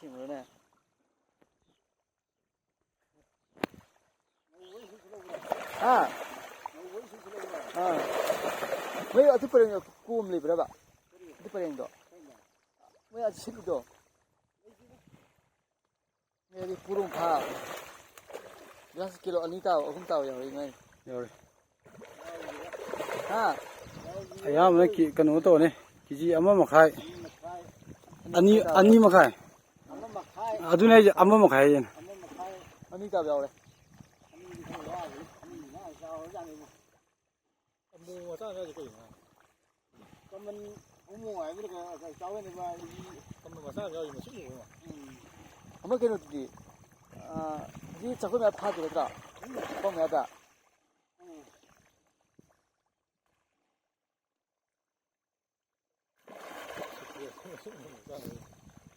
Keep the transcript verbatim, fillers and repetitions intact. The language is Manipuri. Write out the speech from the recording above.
ꯁꯦꯝꯕ꯭ꯔꯣꯅꯦ? ꯍꯥ? ꯑꯥ꯫ ꯃꯣꯏ ꯑꯗꯨ ꯄꯔꯦꯡꯗꯣ ꯀꯣꯝ ꯂꯩꯕ꯭ꯔꯕ? ꯑꯗꯨ ꯄꯔꯦꯡꯗꯣ? ꯃꯣꯏ ꯑꯗꯨ ꯁꯤꯠꯂꯤꯗꯣ? ꯃꯣꯏꯗꯤ ꯄꯨꯔꯨꯝ ꯐꯥ꯫ ꯒ꯭ꯂꯥꯁ ꯀꯤꯂꯣ ꯑꯅꯤ ꯇꯥꯕ, ꯑꯍꯨꯝ ꯇꯥꯕ ꯌꯥꯎꯔꯛꯏ ꯃꯥꯏ꯫ ꯌꯥꯎꯔꯦ꯫ ꯍꯥ? ꯑꯌꯥꯝꯕꯅ ꯀꯤ-, ꯀꯩꯅꯣ ꯇꯧꯔꯅꯤ꯫ ꯀꯦꯖꯤ ꯑꯃ ꯃꯈꯥꯏ꯫ ꯑꯅꯤ, ꯑꯅꯤ ꯃꯈꯥꯏ꯫ ꯑꯗꯨꯅꯦ ꯑꯩꯁꯦ ꯑꯃ ꯃꯈꯥꯏ ꯍꯥꯏꯁꯦ꯫ ꯑꯅꯤ ꯇꯥꯕ ꯌꯥꯎꯔꯦ꯫ ꯑꯃꯨ ꯃꯆꯥ ꯃꯆꯥꯁꯦ ꯀꯩꯅꯣ? ꯀꯃꯟ ꯍꯧꯃꯣꯡ ꯍꯥꯏꯕꯗ ꯀꯩꯅꯣ ꯆꯥꯎꯔꯅꯦꯕ꯫ ꯀꯃꯟ ꯃꯆꯥ ꯑꯃ ꯌꯥꯎꯔꯤ, ꯃꯁꯤ ꯎꯕ꯭ꯔꯣ? ꯎꯝ꯫ ꯑꯃ ꯀꯩꯅꯣꯗꯨꯗꯤ, ꯑꯥ, ꯁꯤ ꯆꯥꯛꯈꯨꯝ ꯃꯌꯥ ꯐꯥꯗꯦ ꯅꯠꯇ꯭ꯔꯥ? ꯎꯝ꯫ ꯆꯥꯛꯈꯨꯝ ꯃꯌꯥꯗ꯫ ꯎꯝ꯫